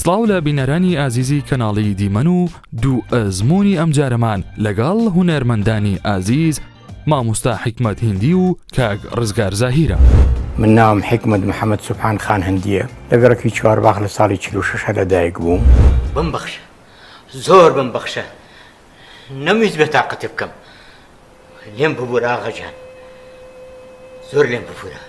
سڵاو لە بینەرانی ئازیزی کەناڵی دیمەن و دوو ئەزموونی ئەمجارەمان لەگەڵ هونەرمەندانی ئازیز مامۆستا حیکمەت هیندی و کاک ڕزگار زاهیرە. من ناوم حیکمەت محەمەد سوبحان خان هندییە، لە گەڕەکی چوارباخ لە ساڵی 46 لە دایک بووم. بمبەخشە، زۆر بمبەخشە، نەمویست بێتاقەتت بکەم، لێم ببورە ئاغا گیان، زۆر لێم ببورە.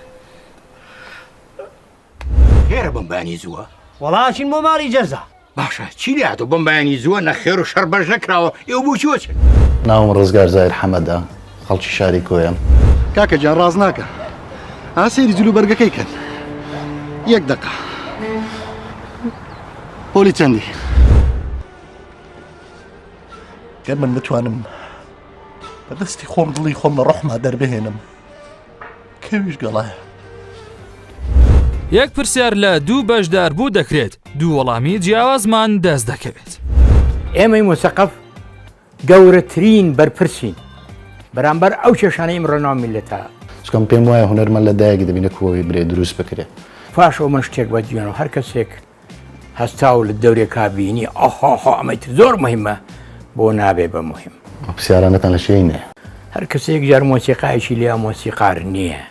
خێرە بەم بەیانی زووە؟ وەڵا ئەچین بۆ ماڵی جەزا. باشە چی لێ هاتوو بەم بەیانی زووە نە خێر و شەڕ بەش نەکراوە ئێوە بۆ چی وەچن؟ ناوم ڕزگار زاهیر حەمەدە، خەڵکی شاری کۆیەم. کاکە گیان ڕاست ناکە ها سەیری جل و بەرگەکەی کەن یەک دەقە پۆلی چەندی؟ گەر من بتوانم بە دەستی خۆم دڵی خۆم لە ڕۆحما دەربهێنم کەویش گەڵایە. یەک پرسیار لە دوو بەشداربوو دەکرێت، دوو وەڵامی جیاوازمان دەست دەکەوێت. ئێمەی موسەقەف گەورەترین بەرپرسین بەرامبەر ئەو کێشانەی ئیمڕۆ ناو میللەتە. چونکە من پێم وایە هونەرمەند لە دایک دەبی نەک خۆی برێ دروست بکرێ. پاش ئەو من شتێک بە جوێنەوە هەر کەسێک هەستا و لە دەورێکا بینی ئەهاها ئەمەی تر زۆر مهمە بۆ نابێ بە مهم. ئەو پرسیارانەتان لە چێی نێ؟ هەر کەسێک جار مۆسیقایەکی لێ مۆسیقار نییە.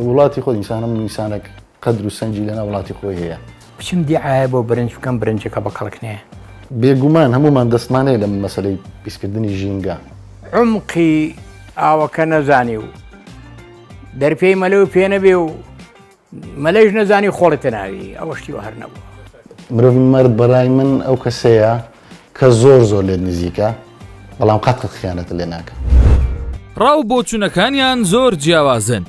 وڵاتی خۆت ئینسانە ئینسانێک قەدر و سەنگی لەناو وڵاتی خۆی هەیە. بچم دیعایە بۆ برنج بکەم برنجەکە بە کەڵک نێ. بێگومان هەموومان دەستمان هەیە لە مەسەلەی پیسکردنی ژینگە. عومقی ئاوەکە نەزانی و دەرپێی مەلە و پێ نەبێ و مەلەیش نەزانی خۆڵێتە ناوی ئەوە شتی وە هەر نەبووە. مرۆڤی مەرد بەڕای من ئەو کەسەیە کە زۆر زۆر لێت نزیکە بەڵام قەت قەت خیانەتت لێ ناکا. ڕا و بۆچوونەکانیان زۆر جیاوازن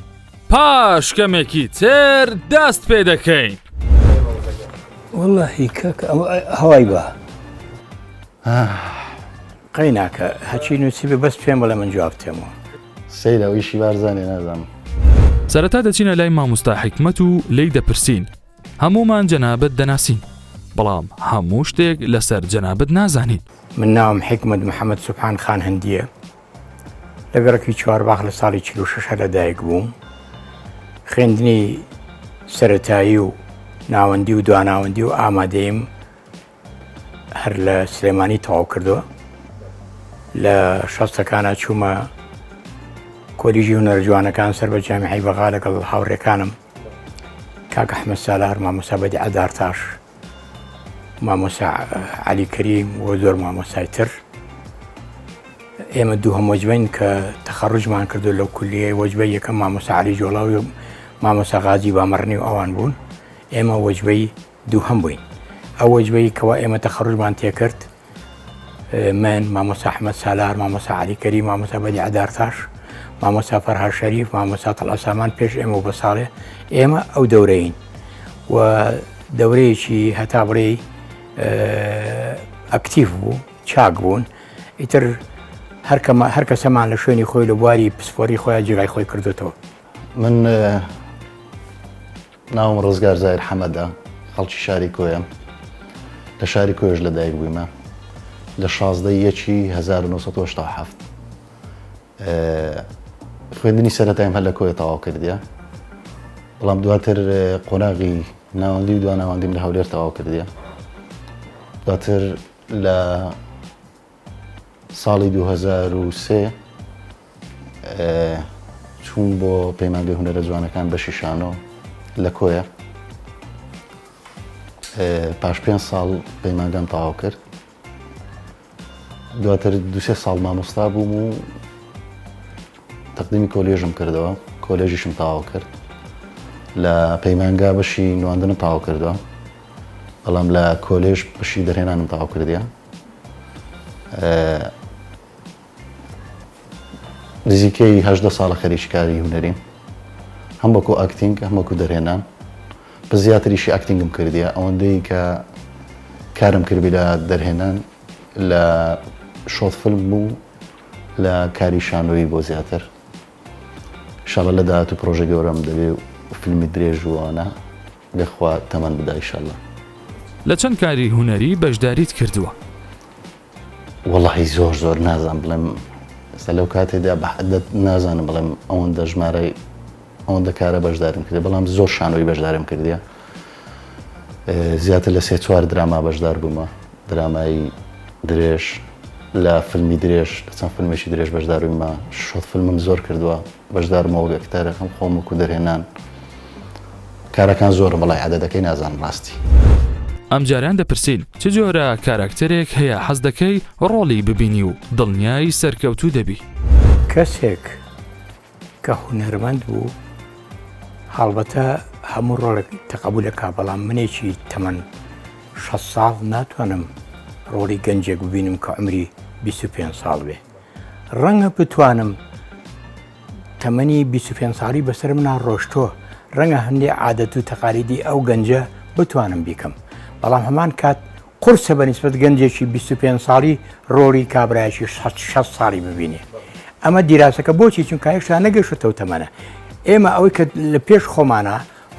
پاش کەمێکی تر دەست پێ دەکەین. وەڵاهی کاکە ئەوە هەوای با. قەیناکە هەچی نووسیبێ بەس پێم بڵێ من جواب تێمەوە. سەیرە ئەو ئیشی بارزانیە نازانم. سەرەتا دەچینە لای مامۆستا حیکمەت و لێی دەپرسین، هەموومان جەنابت دەناسین، بەڵام هەموو شتێک لەسەر جەنابت نازانین. من ناوم حیکمەت محەمەد سوبحان خان هندییە، لە گەڕەکی چوارباخ لە ساڵی 46 لە دایک بووم. خوێندنی سەرەتایی و ناوەندی و دواناوەندی و ئامادەیم هەر لە سلێمانی تەواو کردووە لە شەستەکانە چوومە کۆلیژی هونەرە جوانەکان سەر بە جامیعەی بەغا لەگەڵ هاوڕێکانم کاک ئەحمەد سالار مامۆستا بەدیعە دارتاش مامۆستا عەلی کەریم و زۆر مامۆستای تر ئێمە دووهەم وەجبەین کە تەخەڕوجمان کردو لەو کولیەی وەجبەی یەکەم مامۆستا عەلی جۆڵاوی و مامۆستا غازی بامەڕنی و ئەوان بوون ئێمە وەجبەی دووهەم بووین ئەو وەجبەی کەوا ئێمە تەخەڕوجمان تێکرد من مامۆستا ئەحمەد سالار مامۆستا عەلی کەریم مامۆستا بەدیعە دارتاش مامۆستا فەرهاد شەریف مامۆستا تەڵعەت سامان پێش ئێمە و بە ساڵێ ئێمە ئەو دەورەین و دەورەیەکی هەتا بڵێی ئەکتیڤ بوو چاک بوون ئیتر هەرکەمە هەر کەسەمان لە شوێنی خۆی لە بواری پسپۆری خۆیان جێگای خۆی کردوتەوە. من ناوم ڕزگار زاهیر حەمەدە، خەڵکی شاری کۆیەم. لە شاری کۆیەش لەدایک بوویمە لە 16 یەکی 1987. خوێندنی سەرەتایم هەر لە کۆیە تەواو کردیە. بەڵام دواتر قۆناغی ناوەندی و دواناوەندیم لە هەولێر تەواو کردیە. دواتر لە ساڵی 2003 چووم بۆ پەیمانگەی هونەرە جوانەکان بەشی شانۆ لە کۆیە پاش پێ ساڵ پەیمانگەم تەواو کرد دواتر دوسێ ساڵ مامۆستا بووم و تەقدیمی کۆلێژم کردەوە کۆلێژیشم تەواو کرد لە پەیمانگا بەشی نواندنم تەواو کردووە بەڵام لە کۆلێژ بەشی دەرهێنانم تەواو کردیە نزیکەی هەژدە ساڵە خەریکی کاری هونەریم هەم وەکو acting هەم وەکو دەرهێنان بە زیاتریشی acting م کردیە ئەوەندەی کە کارم کردبی لە دەرهێنان لە short film و لە کاری شانۆیی بۆ زیاتر ئیشاڵە لە داهاتوو پرۆژە گەورەم دەبێ و فیلمی درێژ و ئەوانە گەر خوا تەمەن بدا ئیشاڵە. لە چەند کاری هونەری بەشداریت کردووە؟ وەڵاهی زۆر زۆر نازانم بڵێم ئێستا لەو کاتێدا بە عەدەد نازانم بڵێم ئەوەندە ژمارەی ئەوەندە کارە بەشداریم کردی بەڵام زۆر شانۆی بەشداریم کردیە. زیاتر لە سێ چوار دراما بەشدار بوومە، درامای درێژ، لە فیلمی درێژ، لە چەند فیلمێکی درێژ بەشدار بوومە، short فیلمم زۆر کردووە، بەشدارمە وەک ئەکتەر هەم خۆم وەکو دەرهێنان. کارەکان زۆرن بەڵای عەدەدەکەی نازانم ڕاستی. ئەمجارەیان دەپرسین چ جۆرە کاراکتەرێک هەیە حەز دەکەی ڕۆڵی ببینی و دڵنیای سەرکەوتوو دەبی؟ کەسێک کە هونەرمەند بوو هەڵبەتە هەموو ڕۆڵێک تەقەبول ئەکا بەڵام منێکی تەمەن 6 ساڵ ناتوانم ڕۆڵی گەنجێک ببینم کە عمری 25 ساڵ بێ ڕەنگە بتوانم تەمەنی 25 ساڵی بەسەر منا ڕۆشتووە ڕەنگە هەندێ عادەت و تەقالیدی ئەو گەنجە بتوانم بیکەم بەڵام هەمان کات قورسە بە نیسبەت گەنجێکی 25 ساڵی ڕۆڵی کابرایەکی 60 ساڵی ببینێ ئەمە دیراسەکە بۆچی چونکە هێشتا نەگەشتەوە تەمەنە ئێمە ئەوەی کە لە پێش خۆمانە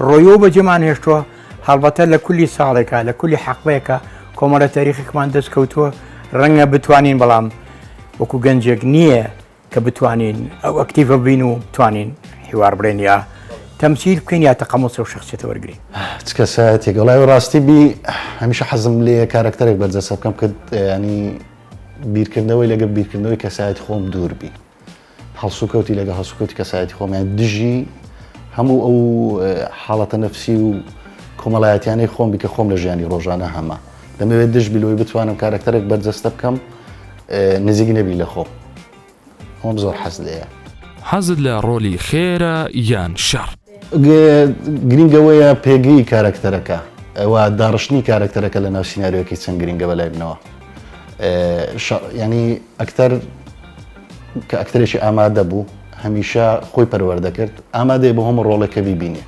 ڕۆیەوە بەجێمان هێشتووە هەڵبەتە لە کولی ساڵێکە لە کولی حەقبەیەکە کۆمەڵە تاریخێکمان دەست کەوتووە ڕەنگە بتوانین بەڵام وەکو گەنجێک نییە کە بتوانین ئەو ئەکتیڤە بین و بتوانین حیوار بڵێن یا تەمسیل بکەین یا تەقەموس و شخصیەتە وەرگین. چ کەسایەتێک وەڵای ڕاستی بی هەمیشە حەزم لێیە کارەکتەرێک بەرجەستە بکەم کە ینی بیرکردنەوەی لەگەڵ بیرکردنەوەی کەسایەتی خۆم دوور بی هەڵسوکەوتی لەگەڵ هەڵسوکەوتی کەسایەتی خۆم یان دژی هەموو ئەو حاڵەتە نەفسی و کۆمەڵایەتیانەی خۆم بی کە خۆم لە ژیانی ڕۆژانە هەمە دەمەوێت دژ بی لەوەی بتوانم کارەکتەرێک بەرجەستە بکەم نزیک نەبی لە خۆم ئەوم زۆر حەز لێیە. حەزت لە ڕۆلی خێرە یان شەڕ؟ گرینگ ئەوەیە پێگەی کارەکتەرەکە و داڕشتنی کارەکتەرەکە لە ناو سیناریۆکەی چەند گرینگە بەلای منەوە. ینی ئەکتەر کە ئەکتەرێکی ئامادە بوو هەمیشە خۆی پەروەردە کرد ئامادەیە بۆ هەموو ڕۆڵێک کە بیبینێ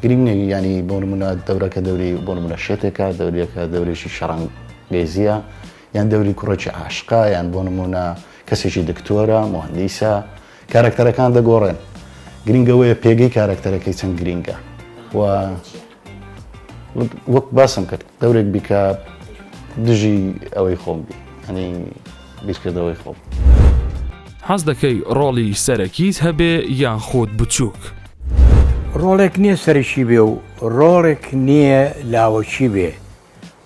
گرینگ نیە ینی بۆ نمونە دەورەکە دەوری بۆ نمونە شێتێکە دەوریەکە دەورێکی شەڕانگێزیە یان دەوری کوڕێکی عاشقە یان بۆ نمونە کەسێکی دکتۆرە موهەندیسە کارەکتەرەکان دەگۆڕێن گرینگ ئەوەیە پێگەی کارەکتەرەکەی چەند گرینگە و وەک باسم کرد دەورێک بیکە دژی ئەوەی خۆم بی ئەنی بیرکردەوەی خۆم. حەز دەکەی ڕۆڵی سەرەکیت هەبێ یان خۆت بچووک؟ ڕۆڵێک نییە سەرەکی بێ و ڕۆڵێک نییە لاوەکی بێ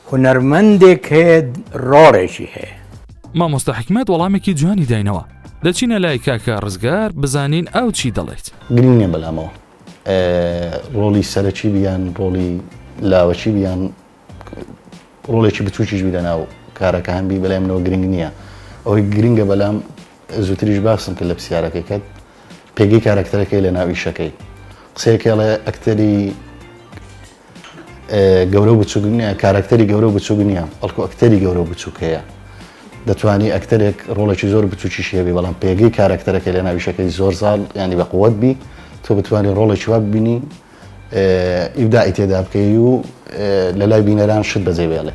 هونەرمەندێک هەیە ڕۆڵێکی هەیە. مامۆستا حیکمەت وەڵامێکی جوانی داینەوە. دەچینە لای کاکە ڕزگار بزانین ئەو چی دەڵێت. گرینگ نیە بەلامەوە ڕۆڵی سەرەکی بی یان ڕۆڵی لاوەکی بی یان ڕۆڵێکی بچووکیش بی لەناو کارەکە هەم بی بەلای منەوە گرنگ نییە ئەوەی گرنگە بەلام زووتریش باسم کرد لە پرسیارەکەی کەت پێگەی کارەکتەرەکەی لە ناو ئیشەکەی قسەیەکێڵێ ئەکتەری گەورە و بچوک نییە کارەکتەری گەورە و بچوک نییە بەڵکو ئەکتەری گەورە و بچوک هەیە دەتوانی ئەکتەرێک ڕۆڵێکی زۆر بچوکیش هەبێ بەڵام پێگەی کارەکتەرەکەی لە ناویشەکەی زۆر زاڵ ینی بە قوت بی تۆ بتوانانی ڕۆڵێکی وا ببینی ئیبداعی تێدا بکەی و لە لای بینەران شت بەجێ بێڵێ.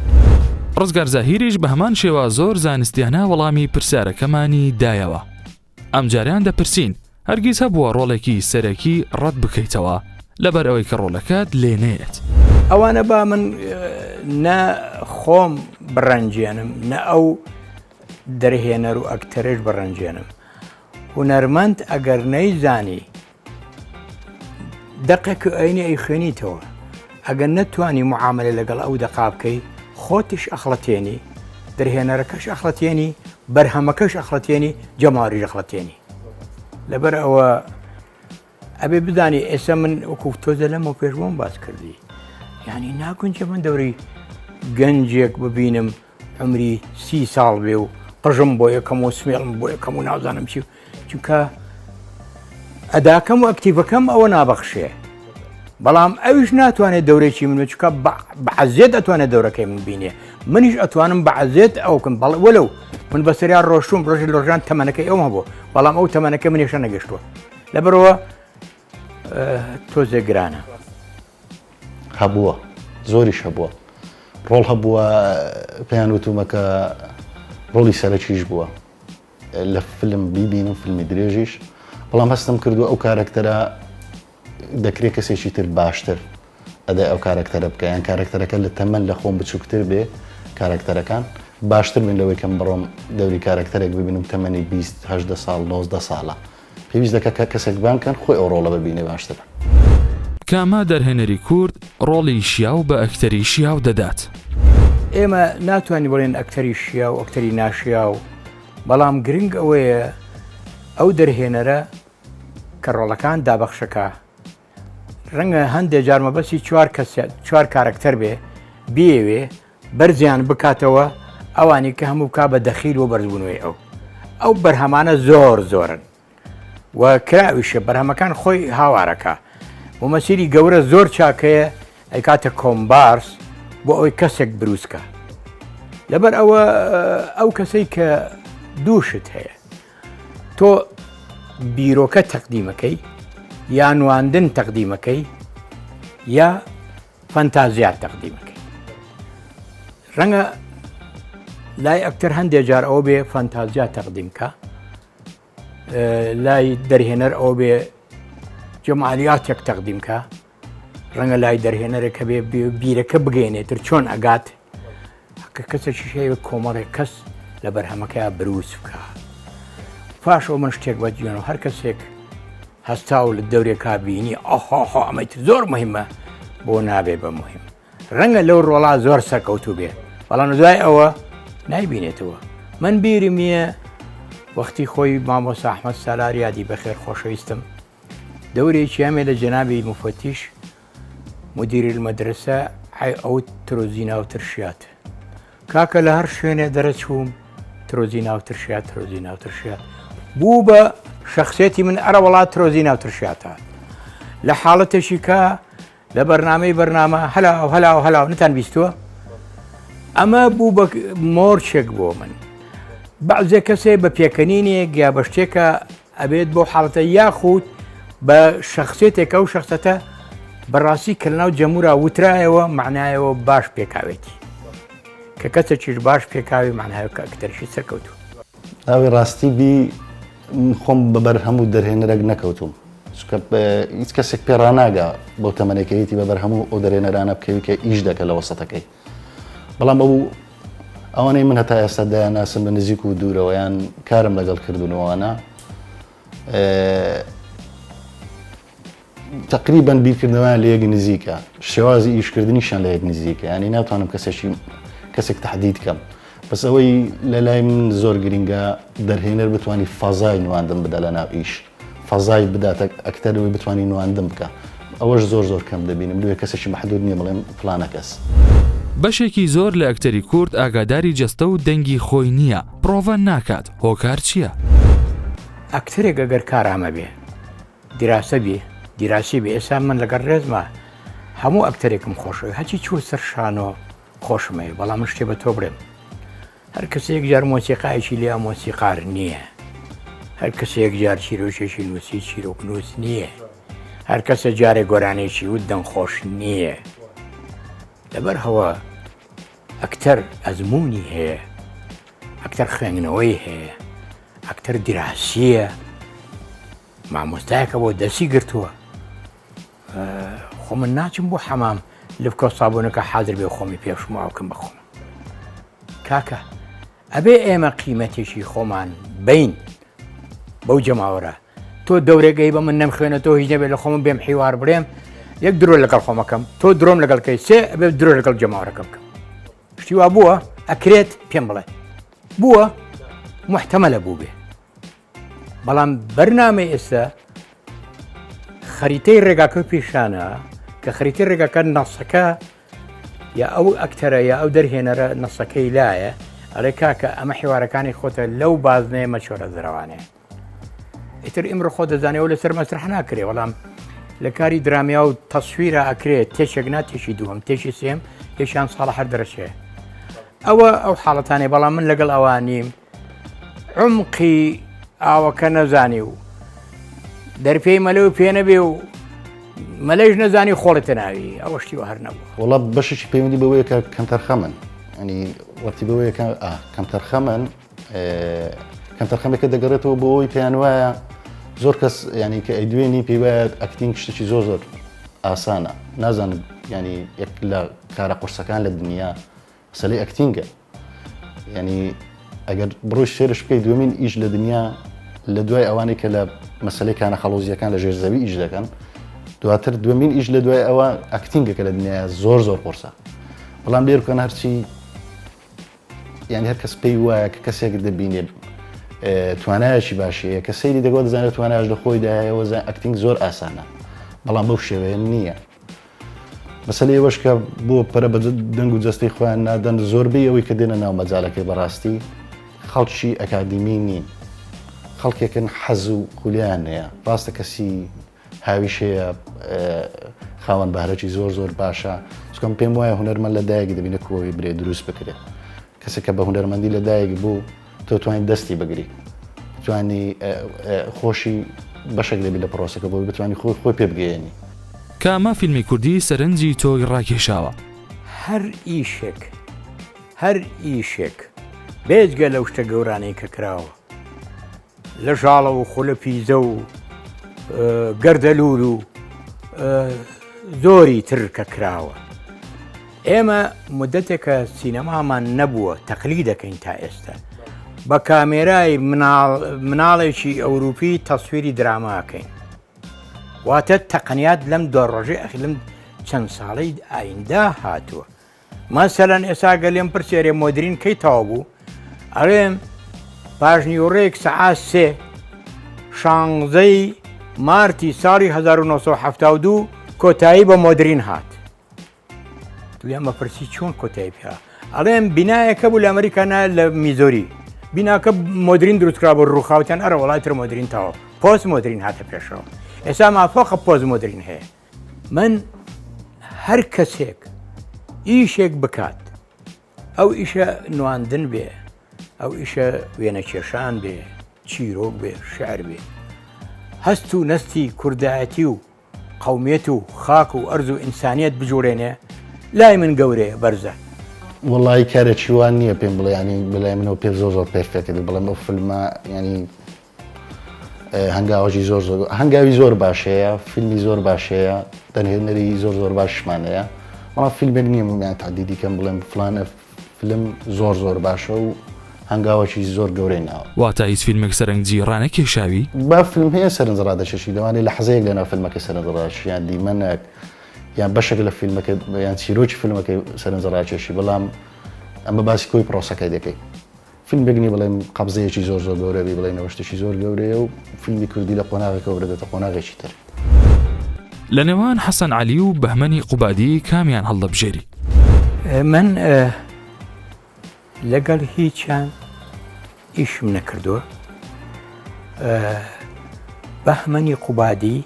ڕزگار زاهیریش بە هەمان شێوە زۆر زانستیانە وەڵامی پرسیارەکەمانی دایەوە. ئەمجارەیان دەپرسین، هەرگیز هەبووە ڕۆڵێکی سەرەکی ڕەت بکەیتەوە لەبەر ئەوەی کە ڕۆڵەکەت لێ نەیەت؟ ئەوانە با من نە خۆم بڕەنجێنم نە ئەو دەرهێنەر و ئەکتەرش بڕەنجێنم هونەرمەند ئەگەر نەیزانی دەقێک ئەینی ئەیخوێنیتەوە ئەگەر نەتوانی معاملە لەگەڵ ئەو دەقا بکەی خۆتیش ئەخڵەتێنی دەرهێنەرەکەش ئەخڵەتێنی بەرهەمەکەش ئەخڵەتێنی جەماوەریش ئەخڵەتێنی لەبەر ئەوە ئەبێ بزانی ئێستا من وەکو تۆزە لەمە پێش بۆم باس کردی یعنی ناگونجە من دەوری گەنجێک ببینم عمری سی ساڵ بێ و قژم بۆ یەکەم و سمێڵم بۆ یەکەم و نازانم چی چونکە ئەداکەم و ئەکتیڤەکەم ئەوە نابەخشێ بەڵام ئەویش ناتوانێت دەورێکی من چکە بەعزێت ئەتوانێت دەورەکەی من بینێ منیش ئەتوانم بەعزێت ئەوکم بەڵ وەلو من بەسەریا ڕۆشتوم ڕۆژی لۆژان تەمەنەکەی ئەوم هەبوو بەڵام ئەو تەمەنەکە منێشە نەگەشتووە لەبەرەوە تۆزێک گرانە. هەبووە زۆریش هەبووە ڕۆڵ هەبووە پێیان وتومە کە ڕۆڵی سەرەکیش بووە لە فیلم بیبینم فیلمی درێژیش بەڵام هەستم کردو ئەو کارەکتەرە دەکرێت کەسێکی تر باشتر ئەدای ئەو کارەکتەرە بکە یان کارەکتەرەکە لە تەمەن لە خۆم بچووکتر بێ کارەکتەرەکان باشتر بن لەوەی کەم بڕۆم دەوری کارەکتەرێک ببینم تەمەنی 20 هەدە ساڵ 19 ساڵە پێویست دەکات کە کەسێک بانگ کەن خۆی ئەو ڕۆڵە ببینێ باشترە. کامە دەرهێنەری کورد ڕۆڵی شیاو بە ئەکتەری شیاو دەدات؟ ئێمە ناتوانین بڵێن ئەکتەری شیاو ئەکتەری ناشیاو، بەڵام گرنگ ئەوەیە ئەو دەرهێنەرە کە ڕۆڵەکان دابەخشەکە ڕەنگە هەندێ جار مەبەستی چوار کەس چوار کارەکتەر بێ بیەوێ بەرزیان بکاتەوە ئەوانی کە هەموو بکا بە دەخیل و بەرزبوونەوەی ئەو ئەو بەرهەمانە زۆر زۆرن و کراویشە بەرهەمەکان خۆی هاوارەکە ممەسیری گەورە زۆر چاکەیە ئەیکاتە کۆمبارس بۆ ئەوەی کەسێک بروسکە لەبەر ئەوە ئەو کەسەی کە دووشت هەیە تۆ بیرۆکە تەقدیمەکەی یا نواندن تەقدیمەکەی یا فەنتازیات تەقدیمەکەی ڕەنگە لای ئەکتەر هەندێک جار ئەوە بێ فەنتازیا تەقدیم کە لای دەرهێنەر ئەوە بێ جەمالیاتێک تەقدیم کە ڕەنگە لای دەرهێنەرێک هەبێ بیرەکە بگەێنێتر چۆن ئەگات کە کەسێکیش هەیە کۆمەڵێک کەس لە بەرهەمەکەیا بروس بکە پاش ئەو من شتێک بەجوێن و هەر کەسێک هەستا و لە دەورێکا بینی ئەخۆخۆ ئەمەی تر زۆر مهمە بۆ نابێ بە مهم ڕەنگە لەو ڕۆڵا زۆر سەرکەوتوو بێ بەڵام دوای ئەوە نایبینێتەوە من بیرم نییە وەختی خۆی مامۆستا ئەحمەد سالار یادی بەخێر خۆشەویستم دەورێکی ئەمێ لە جەنابی مفەتیش مدیر المدرسە ئەی ئەو ترۆزی ناو ترشیات کاکە لە هەر شوێنێ دەرەچووم ترۆزی ناو ترشیات ترۆزی ناو ترشیات بوو بە شخصێتی من ئەرە وڵات ترۆزی ناو ترشیاتە لە حاڵەتێکی کە لە بەرنامەی بەرنامە هەلا و هەلا و هەلا و نتان بیستووە ئەمە بوو بە مۆرچێک بۆ من بەعزێ کەسێ بە پێکەنینێک یا بە شتێکە ئەبێت بۆ حاڵەتە یاخود بە شخصێتێک ئەو شخصەتە بەڕاستی کە لەناو جەمورا وترایەوە معنایەوە باش پێکاوێتی کە کەسێکیش باش پێکاوی معنایە کە ئەکتەرشی سەرکەوتوو. ئەوەی ڕاستی بی من خۆم بە بەر هەموو دەرهێنەرێک نەکەوتووم چونکە هیچ کەسێک پێ ڕاناگا بەو تەمەنێکەیەتی بە بەر هەموو ئەو دەرهێنەرانە بکەوی کە ئیش دەکە لە وەسەتەکەی بەڵام ئەو ئەوانەی من هەتا ئێستا دەیانناسم لە نزیک و دوورەوە یان کارم لەگەڵ کردون وانە تقریبا بیرکردنەوەیان لە یەک نزیکە شێوازی ئیشکردنیشیان لە یەک نزیکە ینی ناتوانم کەسێکی کەسێک تهدید کەم بەس ئەوەی لە لای من زۆر گرنگە دەرهێنەر بتانی فەزای نواندن بدە لە ناو ئیش فەزای بداتە ئەکتەرەوەی بتانی نواندن بکە ئەوەش زۆر زۆر کەم دەبینم لێ کەسێکی محدود نییە بڵێم فلانە کەس. بەشێکی زۆر لە ئەکتەری کورد ئاگاداری جەستە و دەنگی خۆی نییە، پڕۆڤە ناکات، هۆکار چییە؟ ئەکتەرێک ئەگەر کارامە بێ دیراسە بێ دیراسی بێ ئێستا من لەگەڵ ڕێزما هەموو ئەکتەرێکم خۆشەوێ هەچی چووە سەر شانۆ خۆشمەوێ بەڵام من شتێ بە تۆ بڵێم هەر کەسێک جار مۆسیقایەکی لێ مۆسیقار نییە هەر کەسێک جار چیرۆکێکی نووسی چیرۆکنووس نییە هەر کەسە جارێک گۆرانێکی وت دەنگخۆش نییە لەبەر هەوە ئەکتەر ئەزمموی هەیە ئەکتەر خوێندنەوەی هەیە ئەکتەر دیراسیە مامۆستایەکە بۆ دەسی گرتووە خۆ من ناچم بۆ حەمام لفکە و سابوونەکە حاضر بێ خۆمی پێشم ئاوکەم بەخۆم کاکە ئەبێ ئێمە قیمەتێکی خۆمان بین بەو جەماوەرە تۆ دەورێگەی بە من نەمخوێنە تۆ هیچ نەبێت لە خۆم بێم حیوار بڵێم یەک درۆ لەگەڵ خۆمەکەم تۆ درۆم لەگەڵ کەی سێ ئەبێ درۆ لەگەڵ جەماوەرەکەم بکەم شتی وا بووە ئەکرێت پێم بڵێ بووە محتەمەلە بوو بێ بەڵام بەرنامەی ئێستا خەریتەی ڕێگاکە پیشانە کە خەریتی ڕێگاکە نەسەکە یا ئەو ئەکتەرە یا ئەو دەرهێنەرە نەسەکەی لایە ئەڵێ کاکە ئەمە حیوارەکانی خۆتە لەو بازنەیە مەچۆرە دەرەوانێ ئیتر ئیمڕۆ خۆ دەزانێەوە لەسەر مەسرح ناکرێ بەڵام لە کاری درامیا و تەسویرە ئەکرێت تێشێک نا تێشی دووەم تێشی سێم یەکیان ساڵە هەر دەرەچێ ئەوە ئەو حاڵەتانەی بەڵام من لەگەڵ ئەوانیم عمقی ئاوەکە نەزانی و دەرپێی مەلە و پێ نەبێ و مەلەش نەزانی خۆڵێتە ناوی ئەوە شتی هەر نەبوو. وەڵا بەشێکی پەیوەندی بەوەیە کە کەمتەرخەمن ینی وەتی بەوەیە کە کەمتەرخەمن کەمتەرخەمێکە دەگەڕێتەوە بۆ ئەوەی پێیان وایە زۆر کەس ینی کە ئەیدوێنی پێی وایە acting شتێکی زۆر زۆر ئاسانە نازانم ینی یەک لە کارە قورسەکان لە دنیا مەسەلەی acting ە یعنی ئەگەر بڕۆی search بکەیت دومین ئیش لە دنیا لە دوای ئەوانەی کە لە مەسلەی کانە خەڵوزیەکان لە ژێر زەوی ئیش دەکەن. دواتر دومین ئیش لە دوای ئەوە acting ەکە لە دنیا زۆر زۆر قورسە بەڵام لێر بکەن هەرچی یعنی هەر کەس پێی وایە کە کەسێک دەبینێ توانایەکی باشەیە کە سەیری دەگەڵ دەزانێت تواناش لە خۆیدا هەیە وەزان acting زۆر ئاسانە بەڵام بەو شێوەیە نییە مەسەلەی ئەوەش کە بۆ پەرە بە دەنگ و جەستەی خۆیان نادەن زۆربەی ئەوەی کە دێنە ناو مەجالەکەی بەڕاستی خەڵکی ئەکادیمی نین خەڵکێکن حەز و خولیان هەیە ڕاستە کەسی هاویش هەیە خاوەن بەهرەکی زۆر زۆر باشە چکەم پێم وایە هونەرمەند لە دایک دەبینە کوەوەی برێ دروست بکرێت کەسێک کە بە هونەرمەندی لە دایک بوو تۆ توانی دەستی بگری توانی خۆشی بەشێک دەبی لە پرۆسەکە بۆی بتوانی خۆی خۆی پێ بگەیەنی. کامە فیلمی کوردی سەرنجی تۆی ڕاکێشاوە؟ هەر ئیشێک هەر ئیشێک بێجگە لەو شتە گەورانەی کە کراوە لە ژاڵە و خولە پیزە و گەردەلوول و زۆری تر کە کراوە. ئێمە مدەتێکە سینەمامان نەبووە تەقلی دەکەین تا ئێستا بە کامێرای مناڵێکی ئەوروپی تەسویری دراماکەین واتە تەقنیات لەم دو ڕۆژەی ئەخی لەم چەند ساڵەی ئایندا هاتووە مەسەلەن ئێستا گەر لێم پرسی ئەرێ مۆدرین کەی تەواو بوو ئەڵێم پاش نیوەڕۆیەک سەعات سێ شانزەی مارتی ساڵی 1972 کۆتایی بە مۆدرین هات لێمە پرسی چۆن کۆتایی پیا ئەڵێم بینایەکە بوو لە ئەمریکا نا لە میزۆری بیناکە مۆدرین دروستکرا بۆ ڕووخاوتیان ئەرە وڵای تر مۆدرین تەواو پۆست مۆدرین هاتە پێشەوە ئێستا مافۆقە پۆست مۆدرین هەیە من هەر کەسێک ئیشێک بکات ئەو ئیشە نواندن بێ ئەو ئیشە وێنەکێشان بێ چیرۆک بێ شعر بێ هەست و نەستی کوردایەتی و قومیەت و خاک و ئەرز و ئینسانیت بجوڵێنێ لای من گەورەیە بەرزە. وەڵایی کارێکی وا نییە پێم بڵێ ینی بەلای منەوە پێ زۆر زۆر perfect بێ بڵێم ئەو فیلمە ینی هەنگاوەکی زۆر زۆر هەنگاوی زۆر باشەیە فیلمی زۆر باشەیە دەرهێنەری زۆر زۆر باشمان هەیە بەڵام فیلمێک نییە من تادیدی کەم بڵێم فلانە فیلم زۆر زۆر باشە و هەنگاوەکی زۆر گەورەی ناوە. واتە هیچ فیلمێک سەرنجی ڕانەکێشاوی؟ با فیلم هەیە سەرنج ڕادەکێشی لەوانەیە لەحزەیەک لەناو فیلمەکە سەرنج ڕادەکێشی یان دیمەنێک یان بەشێک لە فیلمەکە یان چیرۆکی فیلمەکەی سەرنج ڕاکێشی بەڵام ئەمە باسی کۆی پرۆسەکەی دەکەی. فیلمێک نیە بڵێم قەبزەیەکی زۆر زۆر گەورە بی بڵێینەوە شتێکی زۆر گەورەیە و فیلمی کوردی لە قۆناغێکەوە بردێتە قۆناغێکی تر. لە نێوان حەسەن عەلی و بەهمەنی قوبادی کامیان هەڵدەبژێری؟ من لەگەڵ هیچیان ئیشم نەکردووە. بەهمەنی قوبادی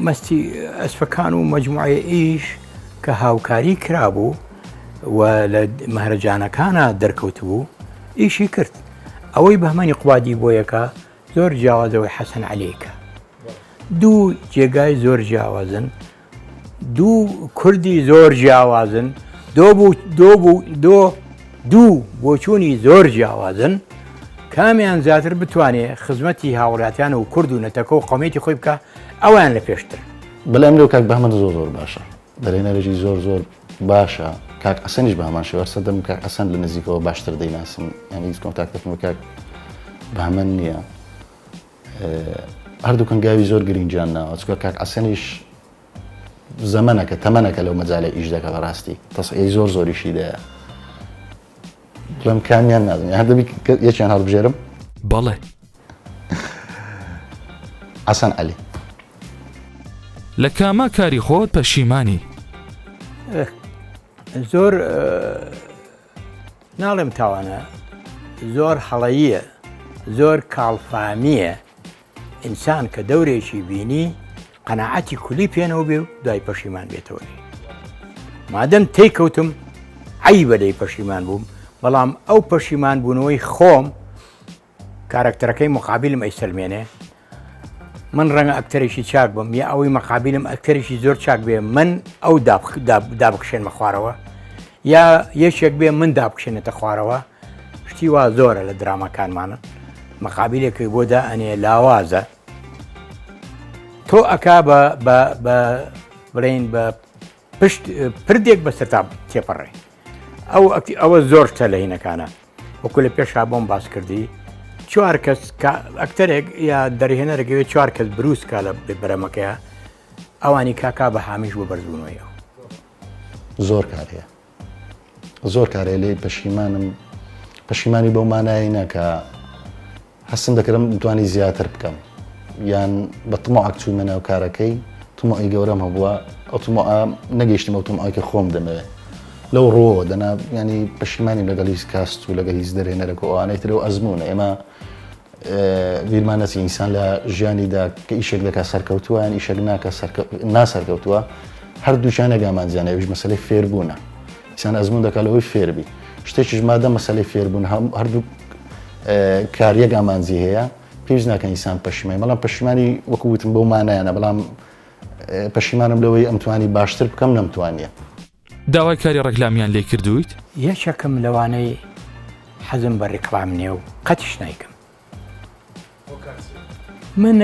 مەستی ئەسپەکان و مەجموعەیە ئیش کە هاوکاری کرابوو و لە مەهرەجانەکانە دەرکەوتبوو ئیشی کرد ئەوەی بەهمەنی قوبادی بۆ یەکە زۆر جیاوازەوەی حەسەن عەلیکە دوو جێگای زۆر جیاوازن دوو کوردی زۆر جیاوازن دۆ بوو دۆ بوو دۆ دوو بۆچوونی زۆر جیاوازن کامیان زیاتر بتوانێ خزمەتی هاوڵاتیان و کورد و نەتەکە و قومیەتی خۆی بکە ئەویان لە پێشتر. بەلام لەو کاک بەهمەن زۆر زۆر باشە دەرهێنەرێکی زۆر زۆر باشە کاک حەسەنیش بە هەمان شێوە سەدەم کاک حەسەن لە نزیکەوە باشتر دەیناسم یعنی هیچ کۆنتاکتێکم بە کاک بەهمەن نییە هەردووک هەنگاوی زۆر گرنگیان ناوە چونکە کاک حەسەنیش زەمەنەکە تەمەنەکە لەو مەجالە ئیش دەکە بەڕاستی تەسعی زۆر زۆریشی دەیە بڵێم کامیان نازم هەر دەبی یەکیان هەڵبژێرم بەڵێ حەسەن عەلی لە کامە کاری خۆت پەشیمانی؟ زۆر ناڵێم تاوانە زۆر هەڵەییە زۆر کاڵفامییە ئینسان کە دەورێکی بینی قەناعەتی کولی پێنەوە بێ و دوای پەشیمان بێتەوە لێی مادەم تێکەوتم عیبە لێی پەشیمان بووم بەڵام ئەو پەشیمان بوونەوەی خۆم کارەکتەرەکەی مقابلم ئەیسەلمێنێ من ڕەنگە ئەکتەرێکی چاک بم یا ئەوەی مەقابلم ئەکتەرێکی زۆر چاک بێ من ئەو دابکشێنمە خوارەوە یا یەکێک بێ من دابکشێنێتە خوارەوە شتی وا زۆرە لە دراماکانمانە مەقابلێکی بۆ دا ئەنێ لاوازە تۆ ئەکا بە بڵین بە پشت پردێک بەسەر تا تێپەڕێ ئەو ئەوە زۆر شتە لە هینەکانە وەکو لە پێشا بۆم باس کردی. چوار کەس ئەکتەرێک یا دەرهێنەرێک ئەوێ چوار کەس بروس کا لە بەرەمەکەیە ئەوانی کاکا بە هامیش بۆ بەرزبوونەوەی ئەو. زۆر کار هەیە زۆر کار هەیە لێی پەشیمانم پەشیمانی بەو مانایەی نا کە هەستم دەکردم توانی زیاتر بکەم یان بە تموعەک چوومە ناو کارەکەی تموعی گەورەم هەبووە ئەو تموعە نەگەیشتم ئەو تموعەی کە خۆم دەمەوێت لەو ڕووەوە دەنا ینی پەشیمانیم لەگەڵ هیچ کاست و لەگەڵ هیچ دەرهێنەرەک و ئەوانەی تر و ئەزموونە ئێمە بیرمان نەچی ئینسان لە ژیانیدا کە ئیشێک دەکات سەرکەوتووە یان ئیشێک ناکە ناسەرکەوتووە هەردووکیان یەک ئامانجیان ئەویش مەسەلەی فێربوونە ئینسان ئەزموون دەکات لەوەی فێربی شتێکیش مادە مەسەلەی فێربوون هەردوو کار یەک ئامانجی هەیە پێویست ناکە ئینسان پەشیمانی بەڵام پەشیمانی وەکو وتم بەو مانایانە بەڵام پەشیمانم لەوەی ئەمتوانی باشتر بکەم نەمتوانیە. داوای کاری ڕێکلامیان لێ کردوویت؟ یەکێکم لەوانەی حەزم بە ڕیکلام نییە و قەتیش نایکەم. من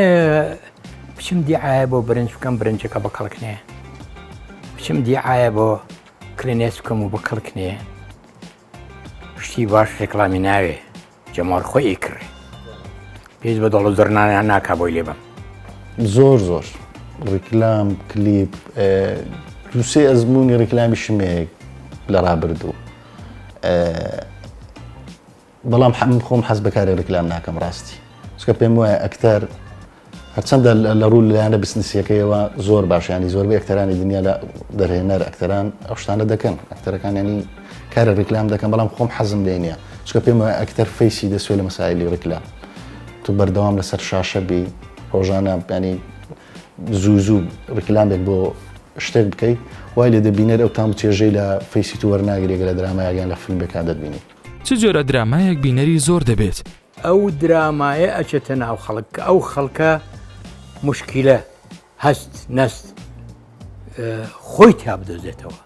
بچم دیعاە بۆ برنج بکەم برنجەکە بە کەڵک نێ بچم دیعاە بۆ کلینێس بکەم و بە کەڵک نێ شتی باش ڕێکلامی ناوێ جەماوەر خۆی ئەیکڕێ پێویست بە دۆڵ و زڕنانیان ناکا بۆی لێ بەم. زۆر زۆر ڕیکلام کلیپ دووسێ ئەزمموی ڕیکلامیشم هەیە لە ڕابردوو بەڵام حەم خۆم حەز بەکاری ڕیکلام ناکەم ڕاستی چکە پێم وایە ئەکتەر هەرچەندە لە ڕوو لایەنە بزنسیەکەیەوە زۆر باش ینی زۆربەی ئەکتەرانی دنیا لە دەرهێنەر ئەکتەران ئەو شتانە دەکەن ئەکتەرەکان ینی کارە ڕیکلام دەکەن بەڵام خۆم حەزم لێ نییە چکە پێم وایە ئەکتەر face ی دەسوێ لە مەسایلی ڕیکلام تو بەردەوام لەسەر شاشە بی ڕۆژانە ینی زوو زوو ڕیکلامێک بۆ شتێک بکەی وای لێ دەبینەر ئەو تام چێژەی لە face ی تو وەرناگرێگە لە درامایەکان لە فیلمەکان دەبینی. چ جۆرە درامایەک بینەری زۆر دەبێت؟ ئەو درامایە ئەچێتە ناو خەڵک کە ئەو خەڵکە موشکیلە هەست نەست خۆی تیا بدۆزێتەوە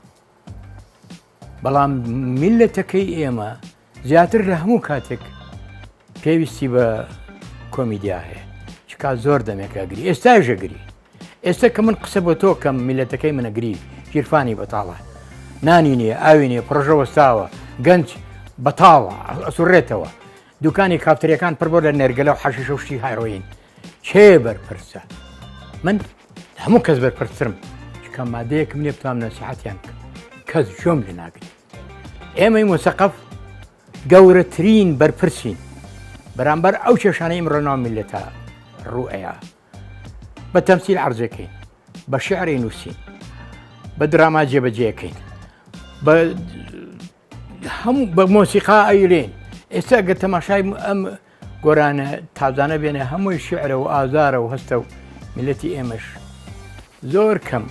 بەڵام میلەتەکەی ئێمە زیاتر لە هەموو کاتێک پێویستی بە کۆمیدیا هەیە چکا زۆر دەمێکە گری ئێستا ژەگری ئێستا کە من قسە بۆ تۆ کەم میلەتەکەی منەگری گیرفانی بەتاڵە نانی نییە ئاوی نییە پڕۆژە وەستاوە گەنج بەتاڵە ئەسوڕێتەوە دوکانی کافتریەکان پڕ بۆ لە نێرگەلە و حەشیشە و شتی هایرۆین کێ بەرپرسە من هەموو کەس بەرپرسرم چکە مادەیەکم نیە بتوانم نەسیحەتیان بکەم کەس گوێم لێ ناگرێ ئێمەی موسەقەف گەورەترین بەرپرسین بەرامبەر ئەو کێشانەی ئیمڕۆ ناو میللەتە ڕوو ئەیا بە تەمسیل عەرزەکەین بە شعری نووسین بە دراما جێبەجێەکەین بە هەموو بە مۆسیقا ئەیلێن ئێستا گە تەماشای ئەم گۆرانە تازانە بێنە هەمووی شعرە و ئازارە و هەستە و میلەتی ئێمەش زۆر کەم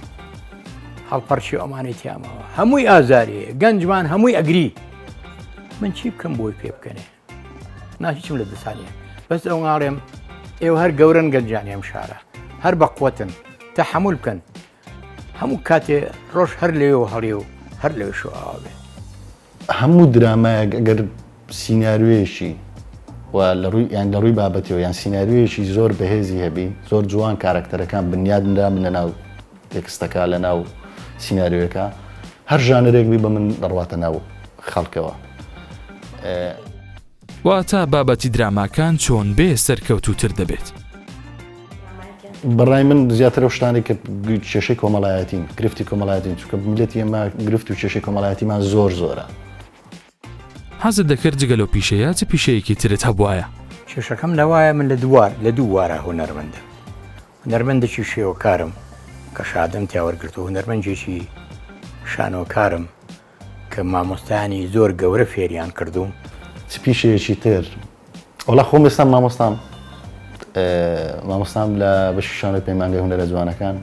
هەڵپەرچی ئەمانەی تیامەوە هەمووی ئازاریە گەنجمان هەمووی ئەگری من چی بکەم بۆی پێ بکەنێ نا هیچم لە دەسانە بەس ئەو ناڵێم ئێوە هەر گەورن گەنجانی ئەم شارە هەر بە قوتن تەحمل بکەن هەموو کاتێ ڕۆژ هەر لەوێوە هەڵێ و هەر لەوێشەوە ئاوا بێ. هەموو درامایەک ئەگەر سیناریۆیەکی و لە ڕووی یان لە ڕووی بابەتیەوە یان سیناریۆیەکی زۆر بەهێزی هەبی زۆر جوان کارەکتەرەکان بنیاد نرابن لە ناو تێکستەکە لە ناو سیناریۆیەکە هەر ژانەرێک بی بە من دەڕواتە ناو خەڵکەوە. واتە بابەتی دراماکان چۆن بێ سەرکەوتووتر دەبێت؟ بەڕای من زیاتر ئەو شتانەی کە کێشەی کۆمەڵایەتین گرفتی کۆمەڵایەتین چونکە میللەتی ئێمە گرفت و کێشەی کۆمەڵایەتیمان زۆر زۆرە. حەزت دەکرد جگە لەو پیشەیە چ پیشەیەکی ترت هەبوایە؟ کێشەکەم لەوایە من لە دووار لە دوو وارا هونەرمەندم هونەرمەندێکی شێوەکارم کە شادم تیا وەرگرتووە هونەرمەندێکی شانۆکارم کە مامۆستایانی زۆر گەورە فێریان کردووم. چ پیشەیەکی تر؟ وەڵا خۆم ئێستا مامۆستام مامۆستام لە بەشی شانۆی پەیمانگەی هونەرە جوانەکان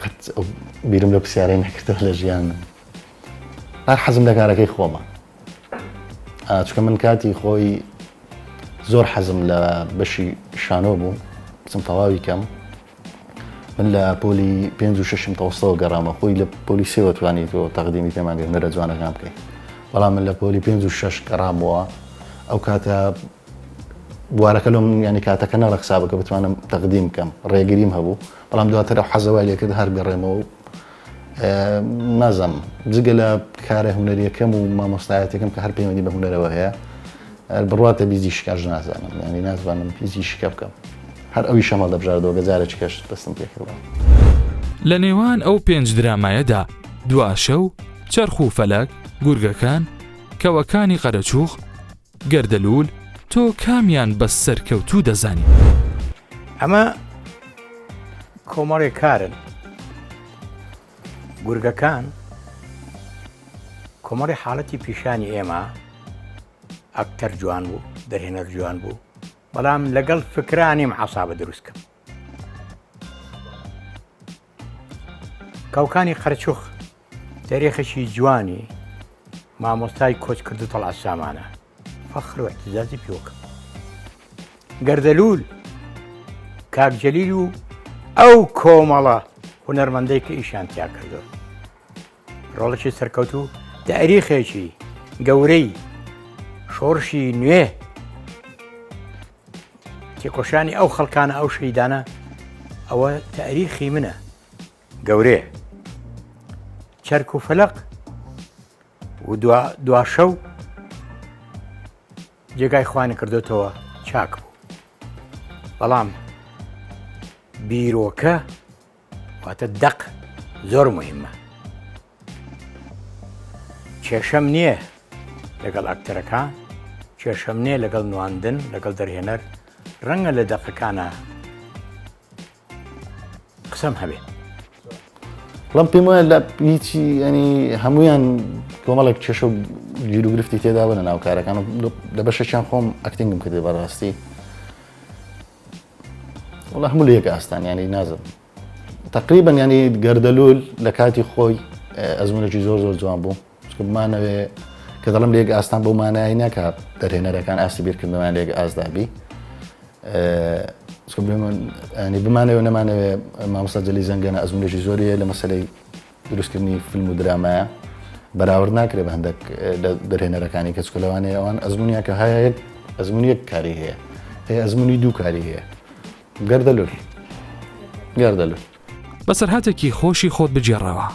قەت بیرم لە پرسیارەی نەکردەوە لە ژیانم هەر حەزم لە کارەکەی خۆمە چونکە من کاتی خۆی زۆر حەزم لە بەشی شانۆ بوو بچم تەواوی کەم من لە پۆلی پێنج و شەشم تەوەستەوە گەڕامە خۆی لە پۆلی سێوە توانی تۆ تەقدیمی پەیمانگەی هونەرە جوانەکان بکەیت بەڵام من لە پۆلی پێنج و شەش گەڕامەوە ئەو کاتە بوارەکە لۆم ینی کاتەکە نەڕەخسا بکە بتوانم تەقدیم بکەم ڕێگریم هەبوو بەڵام دواتر ئەو حەزەوای لێکرد هەر گەڕێمەوە و. نازانم جگە لە کارە هونەریەکەم و مامۆستایەتەکەم کە هەر پەیوەندی بە هونەرەوە هەیە بڕواتە بیزی شکاش نازانم ینی نازانم پیزی شکە بکەم هەر ئەوی شەمەڵ دەبژاردەوە گە جارێکی کەش دەستم پێکردەوە. لە نێوان ئەو پێنج درامایەدا، دوا شەو، چەرخ و فەلەک، گورگەکان، کەوەکانی قەرەچووغ، گەردەلوول، تۆ کامیان بە سەرکەوتوو دەزانی؟ ئەمە کۆمەڵێک کارن. گورگەکان کۆمەڵی حاڵەتی پیشانی ئێمە ئەکتەر جوان بوو، دەرهێنەر جوان بوو، بەڵام لەگەڵ فکرانیم عەسابە دروست کەم. کەوکانی قەرچوخ تاریخێکی جوانی مامۆستای کۆچ کردو تەڵعەت سامانە فەخر و اعتزازی پێوەکەم. گەردەلوول کاک جەلیل و ئەو کۆمەڵە هونەرمەندەی کە ئیشیان تیا کردو ڕۆڵێکی سەرکەوتوو تاریخێکی گەورەی شۆڕشی نوێ تێکۆشانی ئەو خەڵکانە ئەو شەیدانە ئەوە تاریخی منە گەورەیە چەرک و فەلق و دواشەو جێگای خوانی کردوتەوە چاک بوو بەڵام بیرۆکە واتە دەق زۆر مهمە کێشەم نییە لەگەڵ ئەکتەرەکان کێشەم نییە لەگەڵ نواندن لەگەڵ دەرهێنەر ڕەنگە لە دەقەکانە قسەم هەبێ. بەڵام پێم وایە لە هیچی ینی هەمویان کۆمەڵێک کێشە و گیروگرفتی تێدا بوون لە ناو کارەکان و لە بەشێکیان خۆم acting م کردی بەڕاستی وڵا هەموو لە یەک ئاستان ینی نازم تقریبا ینی گەردەلول لە کاتی خۆی ئەزمونێکی زۆر زۆر جوان بوو چونکە بمانەوێ کە دەڵم لە یەک ئاستان بەو مانای ناکە دەرهێنەرەکان ئاستی بیرکردنەوەیان لە یەک ئاستدا بی ینی بمانەوێ نەمانەوێ مامۆستا جەلی زەنگەنە ئەزمونێکی زۆری هەیە لە مەسلەی دروستکردنی فیلم و درامایە بەراورد ناکرێ بە هەندێک لە دەرهێنەرەکانی کە چکە لەوانەیە ئەوان ئەزمونیان کە هەیە یەک ئەزمون یەک کاری هەیە هەیە ئەزمونی دوو کاری هەیە گەردەلول گەردەلول بەسەرهاتێکی خۆشی خۆت بگێڕەوە.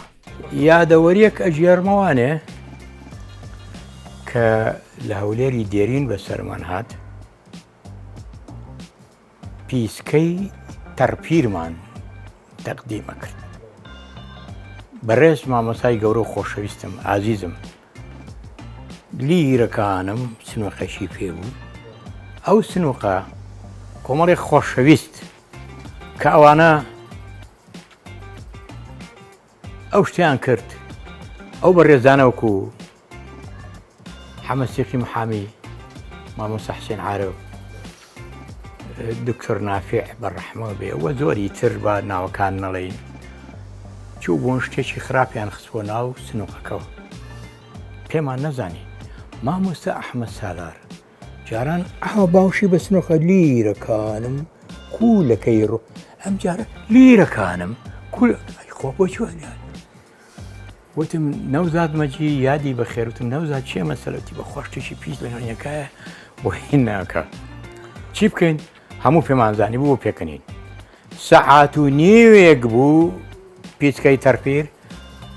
یادەوەریەک ئەگێڕمەوانێ کە لە هەولێری دێرین بەسەرمان هات پیسکەی تەڕپیرمان تەقدیمە کرد بەڕێز مامۆسای گەورە و خۆشەویستم ئازیزم لیرەکانم سنوقێکی پێ بوو ئەو سنوقە کۆمەڵێک خۆشەویست کە ئەوانە ئەو شتیان کرد ئەو بەڕێزانە وەکو حەمە سیقی محامی مامۆستا حسێن عارف دکتۆر نافع بە ڕەحمە بێ وە زۆری تر بە ناوەکان نەڵێین چوو بوون شتێکی خراپیان خستووە ناو سنوقەکەەوە پێمان نەزانی مامۆستا ئەحمەد سالار جاران ئەوە باوشی بە سنوقە لیرەکانم کوولەکەی ڕۆ ئەم جارە لیرەکانم کول خۆ بۆ چۆنیان وتم نەوزاد مەجی یادی بەخێر وتم نەوزاد چیە مەسەلەتی بە خۆشتێکی پیس لە نوێنەکایە بۆ هین ناکە چی بکەین هەموو پێمانزانی بوو پێکەنین سەعات و نیوێک بوو پیچکەی تەرپیر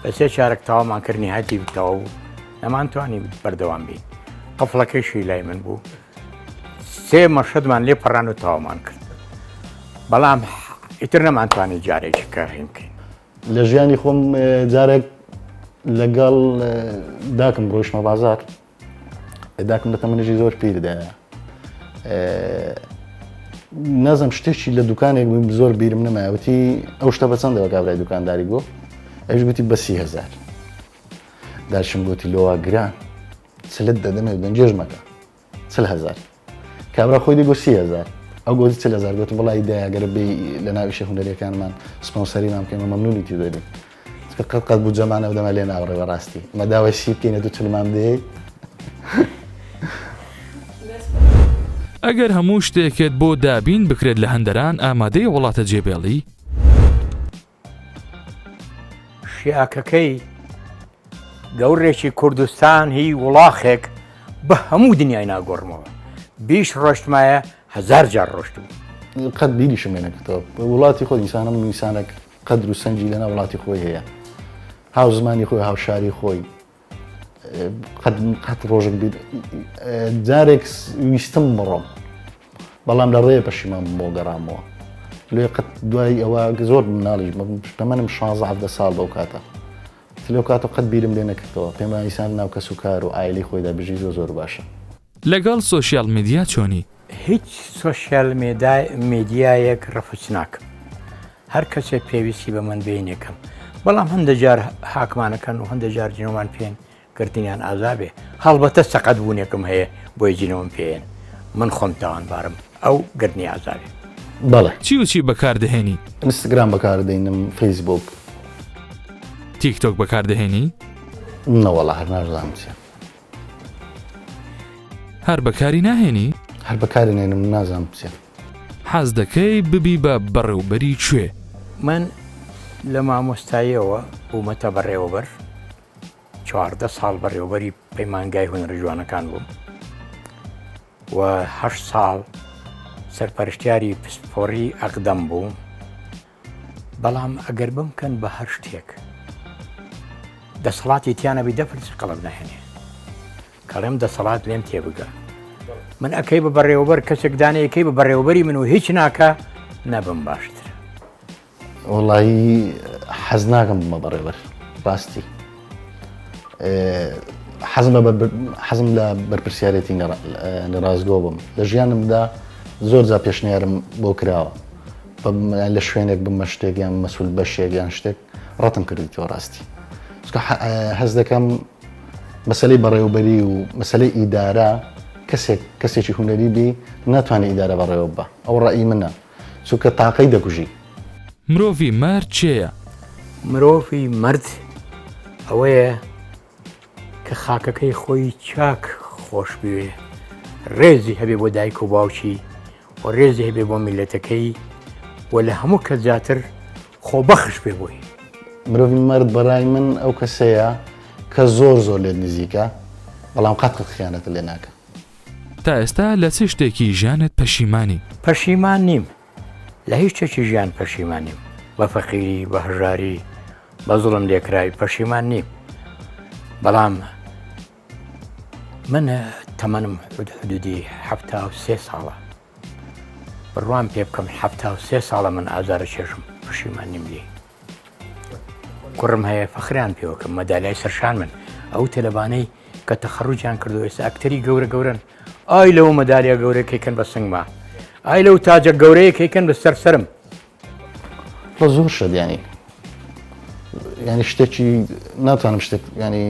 بە سێ چارەک تەوامان کرد نهاتی تەواو بوو نەمانتوانی بەردەوام بین قفڵەکەیشی لای من بوو سێ مەشەدمان لێ پەڕان و تەوامان کرد بەڵام ئیتر نەمانتوانی جارێکی کە هین بکەین لە ژیانی خۆم جارێک لەگەڵ داکم ڕۆیشتمە بازار داکم لە تەمەنێکی زۆر پیردایە نازم شتێکی لە دوکانێک زۆر بیرم نەمایەتی ئەو شتە بە چەندەوە کابرای دوکانداری بۆ ئەوش گوتی بەسی هزار داشم گوتی لۆوا گران چلت دەدەمێ دەنگێژ مەکە 40 هەزار. کابرا خۆی دەگۆ 30 هەزار. ئەو گۆتی 40 هەزار. گۆتم وەڵایی دایە گەر بێی لە ناو ئیشە هونەریەکانمان سپۆنسەریمان بکەی ئێمە مەمنونی تو دەبین. چونکە قەت قەت بودجەمان ئەو دەمە لێ نابڕێ بەڕاستی. ئەمە داوای سی بکەینە تو چلمان بدەیت. ئەگەر هەموو شتێکت بۆ دابین بکرێت لە هەندەران ئامادەی وڵاتە جێبێڵی؟ شیاکەکەی گەورێکی کوردستان هی وڵاخێک بە هەموو دنیای ناگۆڕمەوە بیش ڕۆشتمایە هەزار جار ڕۆشتبوو. قەت بیریشم لێ نەکردەوە وڵاتی خۆت ئینسانم ئینسانێک قەدر و سەنگی لەناو وڵاتی خۆی هەیە. هاوزمانی خۆی هاوشاری خۆی قەت قەت ڕۆژێک بیر جارێک ویستم بڕۆم بەڵام لە ڕێ پەشیمان بۆ گەڕامەوە لێ قەت دوای ئەوە زۆر مناڵیش تەمەنم 16 17 ساڵ بەو کاتە لەو کاتە قەت بیرم لێ نەکردەوە پێم ئینسان ناو کەس و کار و عایلەی خۆیدا بژی زۆر زۆر باشە. لەگەڵ سۆشیال میدیا چۆنی؟ هیچ سۆشیال میدیایەک ڕەفز ناکەم هەر کەسێک پێویستی بە من بینێکم بەڵام هەندە جار هاکمانەکەن و هەندە جار جنۆمان پێن گردنیان ئازابێ هەڵبەتە سەقەت بوونێکم هەیە بۆی جنۆم پێێن من خۆم تاوانبارم ئەو گردنی ئازابێ. بەڵێ. چی و چی بەکار دەهێنی؟ ئینستگرام بەکار دەینم فەیسبووک. تیک تۆک بەکار دەهێنی؟ نەوەڵا هەر ناشزانم چیە. هەر بەکاری ناهێنی؟ هەر بەکاری نێنم نازانم چیە. حەز دەکەی ببی بە بەڕێوبەری کوێ؟ من لە مامۆستاییەوە بوومەتە بەڕێوەبەر، 14 ساڵ بەڕێوەبەری پەیمانگای هونەرە جوانەکان بووم و هەشت ساڵ سەرپەرشتیاری پسپۆڕی ئەقدەم بووم. بەڵام ئەگەر بمکەن بە هەر شتێک دەسەڵاتی تیانەبی دە فلسی قەڵب ناهێنێ کەڵێم دەسەڵات لێم تێبگە من ئەەکەی بە بەڕێوەبەر کەسێک دانەیەکەی بە بەڕێوەبەری من و هیچ ناکە نەبم باشتر. وەڵایی حەز ناکەم بمە بەڕێوەر ڕاستی حەزم حەزم لە بەرپرسیارەتی نەڕاستگۆ بم لە ژیانمدا زۆر جا پێشنیارم بۆ کراوە لە شوێنێک بمە شتێک یان مەسول بەشێک یان شتێک ڕەتم کردیتەوە ڕاستی هەز دەکەم مەسلەی بەڕێوبەری و مەسلەی ئیدارە کەسێک کەسێکی هوەری بی ناتوانێت ئیدارە بەڕێوە بە ئەو ڕئی منە چونکە تاقەی دەکوژی. مرۆڤی مەرد کێیە؟ مرۆڤی مەرد ئەوەیە کە خاکەکەی خۆی چاک خۆش بوێ، ڕێزی هەبێ بۆ دایک و باوکی و ڕێزی هەبێ بۆ میللەتەکەی و لە هەموو کەس زیاتر خۆبەخش بێ بۆی. مرۆڤی مەرد بەڕای من ئەو کەسەیە کە زۆر زۆر لێت نزیکە بەڵام قەت قەت خیانەتت لێ ناکا. تا ئێستا لە چ شتێکی ژیانت پەشیمانی؟ پەشیمان نیم، لە هیچ شتێکی ژیان پەشیمان نیم، بە فەقیری، بە هەژاری، بە زوڵم لێکراوی پەشیمان نیم، بەڵام من تەمەنم حدودی 73 ساڵە، بڕوام پێ بکەم 73 ساڵە من ئازارە چێژم، پەشیمان نیم لێی. کوڕم هەیە فەخریان پێوەکەم مەدالیای سەرشان من ئەو تەلەبانەی کە تەخەڕوجیان کردو ئێستا ئەکتەری گەورە گەورن ئای لەو مەدالیا گەورە کەیکەن بە سنگما ئای لەو تاجە گەورەیە کەیکەن بە سەر سەرم. وەڵا زۆر شت یانی یانی شتێکی ناتوانم شتێک ینی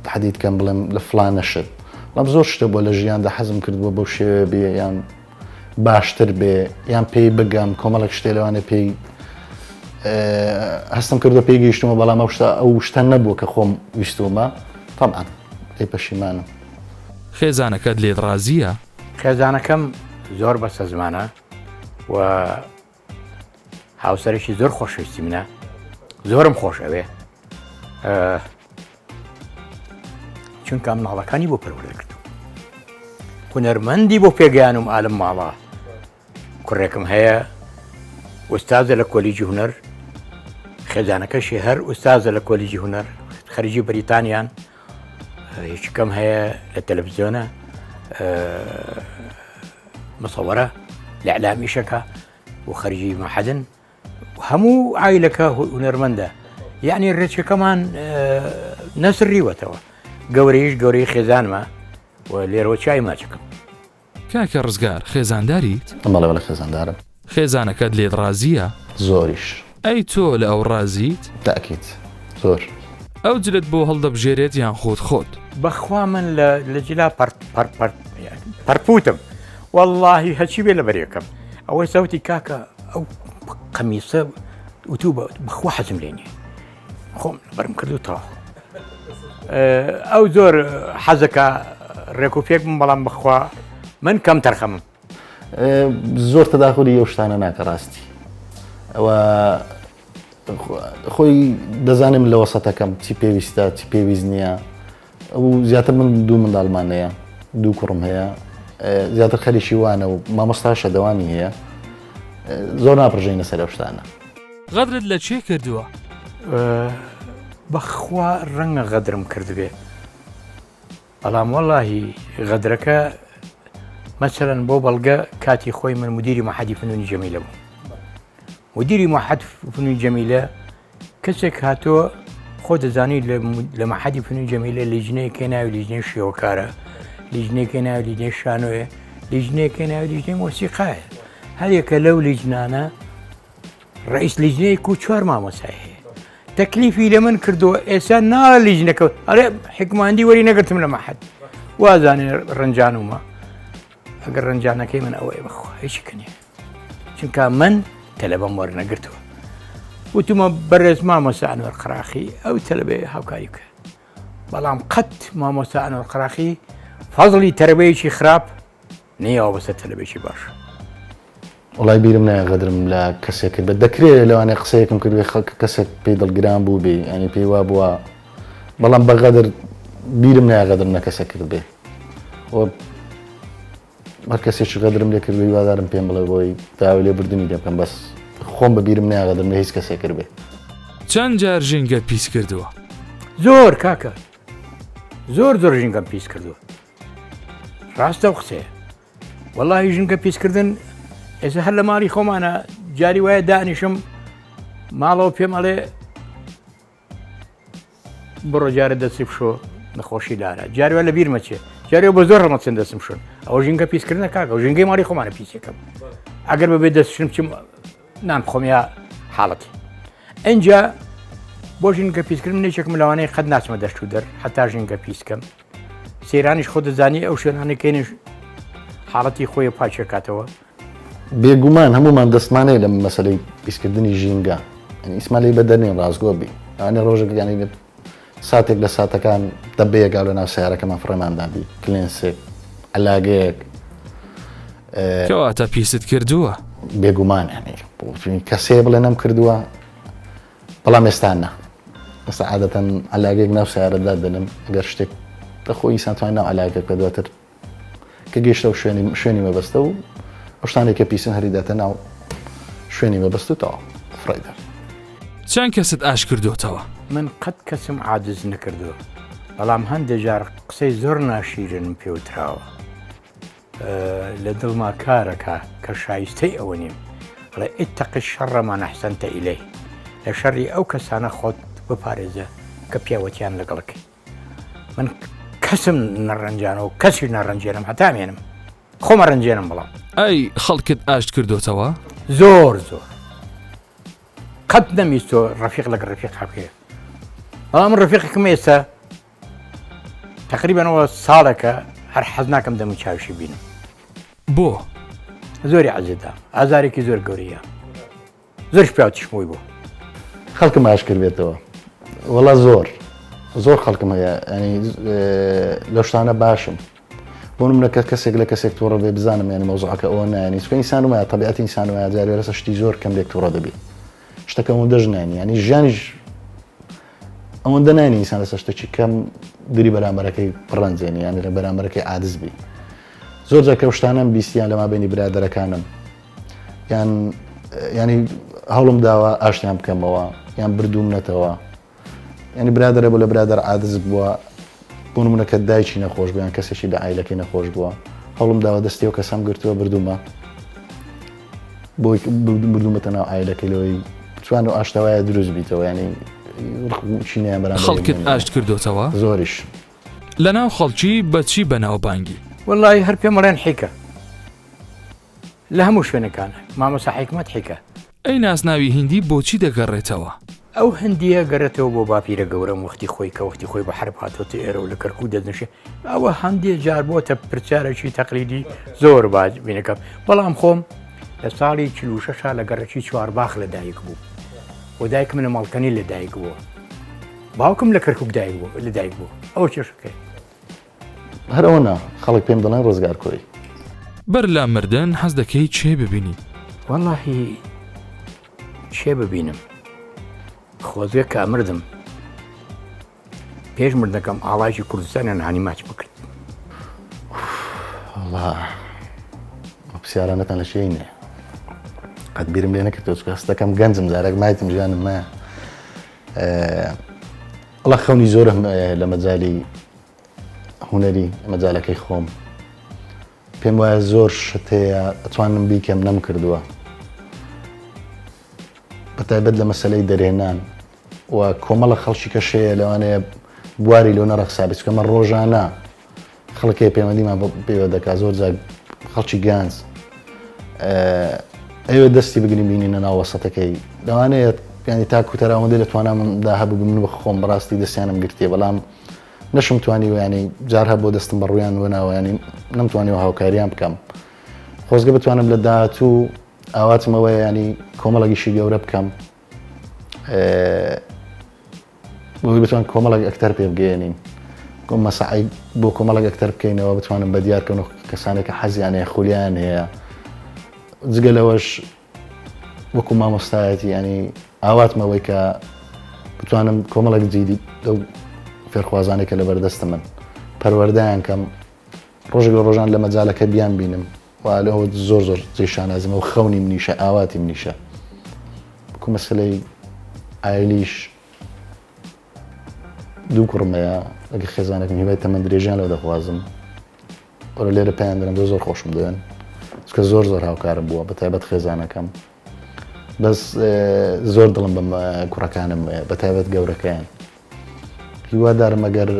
تحدید کەم بڵێم لە فلانە شت بەڵام زۆر شتە بۆ لە ژیاندا حەزم کردووە بەو شێوەیە بێ یان باشتر بێ یان پێی بگەم کۆمەڵێک شتێ لەوانێ پێی هەستم کردو پێی گەیشتمە بەڵام ئەو شتە ئەو شتە نەبووە کە خۆم ویستومە طبعا پێی پەشیمانم. خێزانەکەت لێت ڕازییە؟ خێزانەکەم زۆر بەسەزمانە و هاوسەرێکی زۆر خۆشەویستی منە زۆرم خۆش ئەوێ چونکە مناڵەکانی بۆ پەروەردە کردو هونەرمەندی بۆ پێگەیانم ئالم ماڵە کوڕێکم هەیە ئوستازە لە کۆلیجی هونەر خێزانەکەشی هەر ئوستازە لە کۆلیجی هونەر خەریجی بەریتانیان هیچکەم هەیە لە تەلەڤزیۆنە مصورە لە ئەلامیشەکە و خەرجی مەحەدن هەموو عیلەکە هونەرمەندە یعنی ڕێچەکەمان نەسڕیوەتەوە گەورەیش گەورەی خێزانمە و لێرەوە چای ماچەکەم. کاکە ڕزگار خێزانداریت؟ بەڵێ بەڵێ خێزاندارم. خێزانەکەت لێت ڕازییە؟ زۆریش. ئەی تۆ لە ئەو ڕازیت؟ تەئکید زۆر. ئەو جلت بۆ هەڵدەبژێرێت یان خۆت خۆت؟ بەخوا من لە لە جلا پەرت پەرت پەرت پەرپوتم واللهی هەچی بێ لەبەرێکم ئەوەی سەوتی کاکە ئەو قەمیسە وتوو بەخوا حەزم لێ نییە خۆم لەبەرم کردو تەواو ئەو زۆر حەزەکە ڕێک و پێک بم بەڵام بەخوا من کەم تەرخەمم زۆر تەداخلی ئەو شتانە ناکە ڕاستی ئەوە خۆی دەزانم لە وەسەتەکەم چی پێویستە چی پێویست نییە ئەو زیاتر من دوو منداڵمان هەیە دوو کوڕم هەیە زیاتر خەریکی وانە و مامۆستاشە دەوامی هەیە زۆر ناپڕژێنە سەر ئەو شتانە. غەدرت لە کێ کردووە؟ بەخوا ڕەنگە غەدرم کردبێ بەڵام وەڵاهی غەدرەکە مەسەلەن بۆ بەڵگە کاتی خۆی من مدیری مەحەدی فنونی جەمیلە بوو مدیری مەحەد فنونی جەمیلە کەسێک هاتووە خۆ دەزانی لە مەحەدی فنونی جەمیلە لیژنەیەکێ ناوی لیژنەی شێوەکارە لیژنێکێ ناوی لیژنەی شانۆیە لیژنێکێ ناوی لیژنەی مۆسیقایە هەریەکە لەو لیژنانە ڕئیس لیژنەیەک و چوار مامۆسای هەیە تەکلیفی لە من کردووە ئێستا نا لیژنەکە ئەرێ حکماندی وەری نەگرتم لە مەحەد وازانێ ڕەنجانومە ئەگەر ڕەنجانەکەی من ئەوەیە بەخوا هیچ کنێ چونکە من تەلەبەم وەرنەگرتووە وتومە بەڕێز مامۆستا ئەنوەر قەراخی ئەو تەلەبەیە هاوکاری بکە بەڵام قەت مامۆستا ئەنوەر قەراخی فەزڵی تەرەبەیەکی خراپ نەیەوە بەسەر تەلەبێکی باش. وەڵای بیرم نایە غەدرم لە کەسێک کردبێت دەکرێ لەوانەیە قسەیەکم کردبێ خەڵک کەسێک پێی دڵگران بوو بێ ینی پێی وا بووە بەڵام بە غەدر بیرم نایە غەدرم لە کەسێک کردبێ و هەر کەسێکی غەدرم لێ کردبێ هیوادارم پێم بڵێ بۆی داوای لێبوردنی لێ بکەم بەس خۆم بە بیرم نایە غەدرم لە هیچ کەسێک کردبێ. چەند جار ژینگەت پیس کردووە؟ زۆر کاکە زۆر زۆر ژینگەم پیس کردووە. ڕاستە و قسەیە وەڵی ژنکە پیسکردن ئێستا هەر لە ماڵی خۆمانە جاری وایە دانیشم ماڵەوە پێم ئەڵێ بڕۆ جارە دەستی بشۆ نەخۆشی لارە جاروە لە بیرمەچێ جارێ بە زۆر ڕەمەچن دەستم شون ئەو ژینگە پیسکردنە کاکە و ژینگەی ماڵی خۆمانە پیسەکەم ئەگەر بەبێ دەستشم چم نان بخۆم یا حاڵەتی ئەجا بۆ ژینگە پیسکردن یەکێکم لەوانەیە قەت ناچمە دەشت و دەر حتا ژینگە پیسکەم سەیرانیش خۆ دەزانی ئەو شوێنانەی کەینش حاڵەتی خۆی پاچێکاتەوە. بێگومان هەموومان دەستمانەیە لە مەسەلەی پیسکردنی ژینگە یانی ئیسمان لێی بەدەر نین ڕاستگۆ بین ئەوانەی ڕۆژێک یانی ساتێک لە ساتەکان دەبەیەک ئاو لە ناو سیارەکەمان فڕێمان دابی کلێنسێک عەلاگەیەک کەواتە پیست کردووە؟ بێگومان یانی کەسێ بڵێ نەم کردووە بەڵام ئێستا نا ئێستا عادەتەن عەلاگەیەک ناو سەیارە دادەنێم ئەگەر شتێک دەخۆ ئینسان توانای ناو عەلاگەکە بکە دواتر کە گەیشتە شوێنی شوێنی مەبەستە و ئەو شتانێک کە پیسن هەری داتە ناو شوێنی مەبەست و تەواو فڕێی دەر. چەند کەست ئاش کردۆتەوە؟ من قەت کەسم عاجز نەکردووە بەڵام هەندێ جار قسەی زۆر ناشیرنم پێوتراوە. لە دڵما کارەکا کە شایستەی ئەوە نیم ئەڵێ اتق الشر من احسنت الیه لە شەڕی ئەو کەسانە خۆت بپارێزە کە پیاوەتیان لەگەڵەکەی من کەسم نەڕەنجانەوە کەسی نەڕەنجێنم هەتا مێنم خۆمە ڕەنجێنم بەڵام ئەی خەڵکت ئاشت کردوتەوە؟ زۆر زۆر قەت نەمیستۆ ڕەفیق لەگە ڕەفیق هەبکەێت بەڵام ڕەفیقێکم ئێستا تەقریبەن ئەوە ساڵێکە هەر حەز ناکەم دەم و چاوشی بینم. بۆ؟ زۆری عەزێتە ئازارێکی زۆر گەورەیە زۆرش پیاوتیشم بۆی بوو. خەڵکم ئاش کردبێتەوە وەڵا زۆر زۆر خەڵکم هەیە ینی لەو شتانە باشم بۆ نمونە کە کەسێک لە کەسێک تووڕە بێ بزانم ینی مەوزوعەکە ئەوە نایانی چونکە ئینسان وایە تەبیعەتی ئینسان وایە جارێ لەسەر شتی زۆر کەم لێک تووڕە دەبی شتەکە ئەوەندەش نانی ینی ژیانیش ئەوەندە نانی ئینسان لەسەر شتێکی کەم دری بەرامبەرەکەی بڕەنجێنی یانی لە بەرامبەرەکەی عادز بی زۆر جار کە شتانم بیستیان لە مابینی برادەرەکانم یان ینی هەوڵم داوە ئاشتیان بکەمەوە یان بردوومنەتەوە ینی برادەرە بۆ لە برادەر عادز بووە بۆ نمونە کە دایکی نەخۆش بوو یان کەسێکی لە عایلەکەی نەخۆش بووە هەوڵم داوە دەستی ئەو کەسەم گرتووە بردوومە بۆی بردوومەتە ناو عایلەکەی لەوەی بتوان و ئاشتەوایە دروست بیتەوە ینی چینیان بەرامبەر خەڵکت ئاشت کردۆتەوە؟ زۆریش. لەناو خەڵکی بە چی بەناوبانگی؟ وەڵی هەر پێم ئەڵێن حیکە لە هەموو شوێنەکان مامۆستا حیکمەت حیکە. ئەی نازناوی هیندی بۆچی دەگەڕێتەوە؟ ئەو هندیە گەرێتەوە بۆ باپیرە گەورەم وەختی خۆی کە وەختی خۆی بە حەرب هاتۆتە ئێرە و لە کەرکوک دەستنشێ ئەوە هەندێ جار بۆتە پرسیارێکی تەقلیدی زۆر باج بینەکەم بەڵام خۆم لە ساڵی 46 لە گەڕەکی چوارباخ لە دایک بوو و دایکم لە مەڵکەنی لە دایک بووە باوکم لە کەرکک دایک بوو لە دایک بوو ئەوە کێشەکەی هەر ئەوە نا خەڵک پێم دەڵێن ڕزگار کۆی. بەر لە مردن حەز دەکەی کێ ببینی؟ وەڵاهی کێ ببینم خۆزگە کە مردم پێش مردنەکەم ئاڵایکی کوردستانیان هانی ماچ بکرد. وەڵا ئەو پرسیارانەتان لە شێی نییە قەت بیرم لێ نەکردەوە چونکە هەست دەکەم گەنجم جارێک مایتم ژیانم مایە. وەڵا خەونی زۆرم لە مەجالی هونەری مەجالەکەی خۆم پێم وایە زۆر شت هەیە ئەتوانم بیکەم نەم کردووە بە تایبەت لە مەسلەی دەرهێنان و کۆمەڵە خەڵکی کەشەیە لەوانەیە بواری لۆ نەڕەخسابێت چونکە من ڕۆژانە خەڵک هەیە پەیوەندیمان پێوە دەکات زۆر جار خەڵکی گانز ئەوێ دەستی بگرین بینینە ناو وەسەتەکەی لەوانەیە ینی تاکو تەراوەندی لە توانامدا هەبوو من بە خۆم بەڕاستی دەستیانم گرتیە بەڵام نەشم توانی ینی جار هەبوو دەستم بە ڕویان وەناوە ینی نەمتوانیەوە هاوکاریان بکەم خۆزگە بتوانم لە داهاتوو ئاواتمەوە ینی کۆمەڵێکیشی گەورە بکەم بۆی بتوان کۆمەڵێک ئەکتەر پێ بگەیەنین مەسەعی بۆ کۆمەڵێک ئەکتەر بکەینەوە بتوانم بە دیارکەن و کەسانێک کە حەزیان هەیە خولیان هەیە جگە لەوەش وەکو مامۆستایەتی ینی ئاواتمەوەی کە بتوانم کۆمەڵێک جیدی لەو فێرخوازانێک کە لە بەردەستە من پەروەردەیان کەم ڕۆژێک لە ڕۆژان لە مەجالەکە بیان بینم و لەوە زۆر زۆر جێ شانازیمە و خەونی منیشە ئاواتی منیشە وەکو مەسەلەی ئایلیش دوو کوڕم هەیە لەگە خێزانەکەم هیوای تەمەن درێژیان لەوە دەخوازم وەرە لێرە پێیان دەرم زۆر زۆر خۆشم دەوێن چکە زۆر زۆر هاوکارم بووە بە تایبەت خێزانەکەم بەس زۆر دڵم بەم کوڕەکانم بە تایبەت گەورەکەیان هیوادارم ئەگەر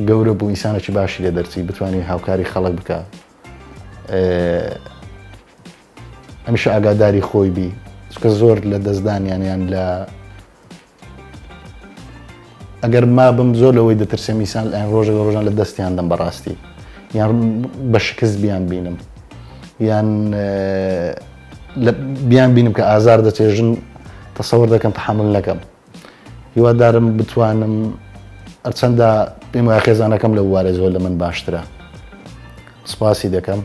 گەورە بوو ئینسانێکی باشی لێ دەرچی بتوانانی هاوکاری خەڵک بکە ئەمیشە ئاگاداری خۆی بی چکە زۆر لە دەستدانیان یان لە ئەگەر مابم زۆر لەوەی دەترسێم ئینسان لەیان ڕۆژێک لە ڕۆژان لە دەستیان دەم بەڕاستی یان بە شکست بیان بینم یان بیان بینم کە ئازار دەچێژن تەسەوەر دەکەم تحمل نەکەم هیوادارم بتوانم هەرچەندە پێم وایە خێزانەکەم لەو وارە زۆر لە من باشترە سپاسی دەکەم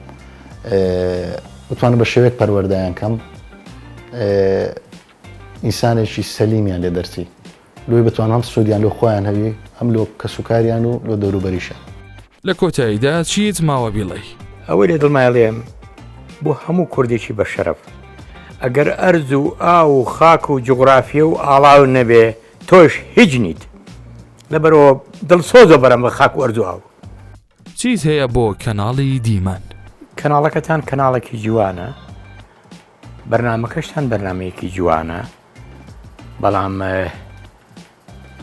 بتوانم بە شێوەیەک پەروەردەیان کەم ئینسانێکی سەلیمیان لێ دەرچی لۆی بتوان هەم سوودیان لۆ خۆیان هەبی هەم لۆ کەسوکاریان و لۆ دەوروبەریشیان. لە کۆتاییدا چیت ماوە بیڵێی؟ ئەوەی لە دڵمایە ڵێم بۆ هەموو کوردێکی بە شەرەف ئەگەر ئەرز و ئاو و خاک و جوغرافیە و ئاڵاو نەبێ تۆش هیچ نیت لەبەرەوە دڵسۆزە بەرام بە خاک و ئەرز و ئاو. چیت هەیە بۆ کەناڵی دیمەن؟ کەناڵەکەتان کەناڵێکی جوانە بەرنامەکەشتان بەرنامەیەکی جوانە بەڵام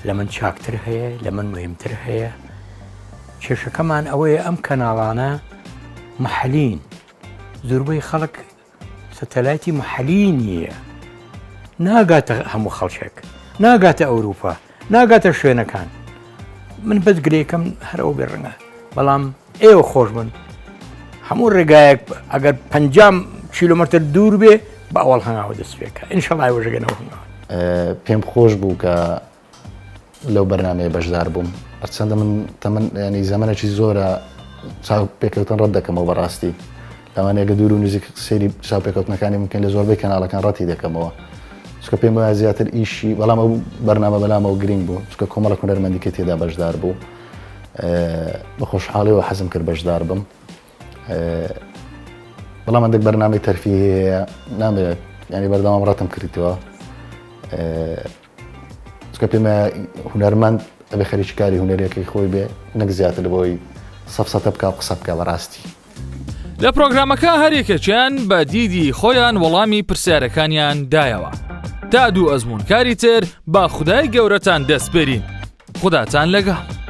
لە من چاکتر هەیە لە من مهمتر هەیە کێشەکەمان ئەوەیە ئەم کەناڵانە محلین زۆربەی خەڵک سەتەلایتی محلی نییە ناگاتە هەموو خەڵکێک ناگاتە ئەوروپا ناگاتە شوێنەکان من بەس گرێکم هەر ئەو بێ ڕەنگە بەڵام ئێوە خۆش بن هەموو ڕێگایەک ئەگەر پ کیلومتر دوور بێ بە ئەوەڵ هەنگاوە دەست پێکە ئینشەڵای وەژگەنەوە هەنگاوە پێم خۆش بوو کە لەو بەرنمەیە بەشدار بووم هەرچەندە من تەمەن ینی زەمەنێکی زۆرە چاو پێکەوتن ڕەت دەکەمەوە بەڕاستی لەوانەیە گە دوور و نزیک سەیری چاوپێکەوتنەکانی بکەین لە زۆربەی کەناڵەکان ڕەتی دەکەمەوە چونکە پێم وایە زیاتر ئیشی بەڵام ئەو بەرنامە بەلامەوە گرنگ بوو چونکە کۆمەڵە هونەرمەندی کە تێدا بەشدار بوو بە خۆشحاڵیەوە حەزم کرد بەشدار بم بەڵام هەندێک بەرنامەی تەرفیهی هەیە نامەوێت ینی بەردەوام ڕەتم کردیتەوە چونکە پێم وایە هونەرمەند ئەبێ خەریکی کاری هونەریەکەی خۆی بێ نەک زیاتر بۆی سەفسەتە بکا و قسە بکا بەڕاستی. لە پرۆگرامەکە هەریەکێکیان بە دیدی خۆیان وەڵامی پرسیارەکانیان دایەوە. تا دوو ئەزموونکاری تر با خودای گەورەتان دەسپێرین. خوداتان لەگەڵ.